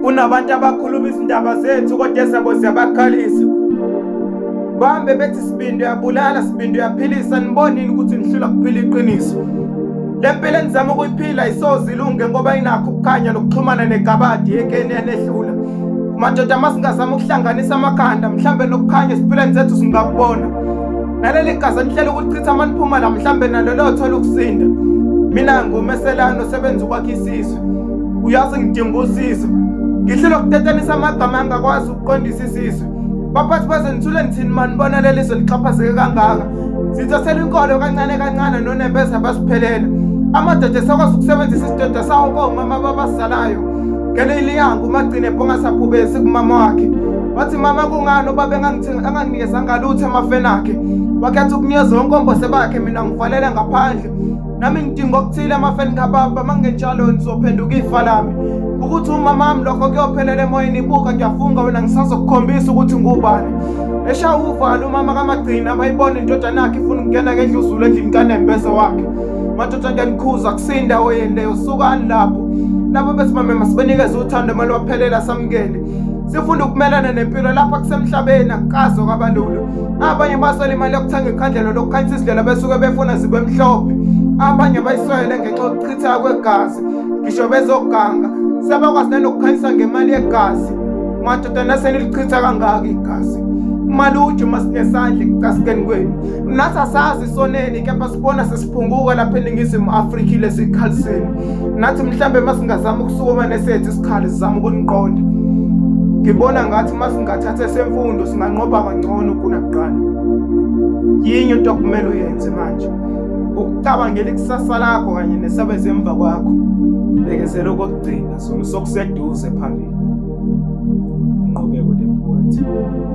Kunabantu abakhuluma izindaba zethu kodwa ezabo ziyabakhalisa. Bambe bethi sibindi uyabulala, sibindi uyaphilisa, nibonini ukuthi nihlula kuphila iqiniso. Le mpilo enizama ukuyiphila isoze ilunge ngoba inakho ukukhanya nokuxhumana negabadi yekeni yanehlula. Madoda masingazama ukuhlanganisa amakhanda mhlambe nokukhanya esiphilweni zethu singakubona. Naleli gazi enihlele ukulichitha maniphuma la mhlambe nalo liyothola ukusinda. Mina ngumeselano osebenza ukwakha isizwe. Uyazi ngidinga usizo. Ngihlelwa ukutetanisa amagama angakwazi ukuqondisa isizwe. Baphathi baze nithule nithini mani bona leli zwe lixhaphazeke kangaka. Sithathela inkolo kancane kancane nonembeza basiphelele. Amadoda esakwazi ukusebenzisa isidoda sawo komama ababazalayo. Ngelinye ilanga umagcine ebhongasaphubesi kumama wakhe. Wathi mama kungani ubaba enganginikeZanga lutho emafeni akhe. Wakhetha ukunikeza onkombose bakhe mina ngivalele ngaphandle. Nami ngidinga okuthile emafeni kababa mangenjalo nizophenduka ifa lami. Ukuthi umama wami lokho kuyophelela emoyeni ibuka ngiyafunga wena ngisazokukhombisa ukuthi ngubani. Eshaya uvalo umama kaMagcina bayibona indodana yakhe ifuna ukungena ngendluzula endlini kanembeza wakhe. Madoda ngiyanikhuza kusindawo yenu leyo sukani lapho. Labo besimame masibanikeze uthando uma lwaphelela samukele. Sifunda ukumelana nempilo lapha kusemhlabeni akukaze kwabalula. Abanye baswele imali yokuthenga ikhandlela lokukhanyisa izindlela besuke befuna zibe mhlophe. Abanye bayiswele ngenxa yokuchitheka kwegazi ngisho bezoganga sebakwazi nanokukhanyisa ngemali yegazi. Madoda nasenilichitha kangaka igazi. Maluju masinesandla ekucasikeni kwenu. Nathi asazi soneni kepha sibona sesiphunguka lapha eNingizimu Afrika ilesi sikhali senu. Nathi mhlambe masingazama ukusukuma nesethu isikhali sizama ukuniqonda. Ngibona ngathi masingathatha esemfundo singanqoba kangcono kunakuqala. Yinye into okumele uyenze manje ukucabangela ikusasa lakho kanye nesabeze emva kwakho. Bekezela okokugcina Zulu sokuseduze phambili. Nqobeko the poet.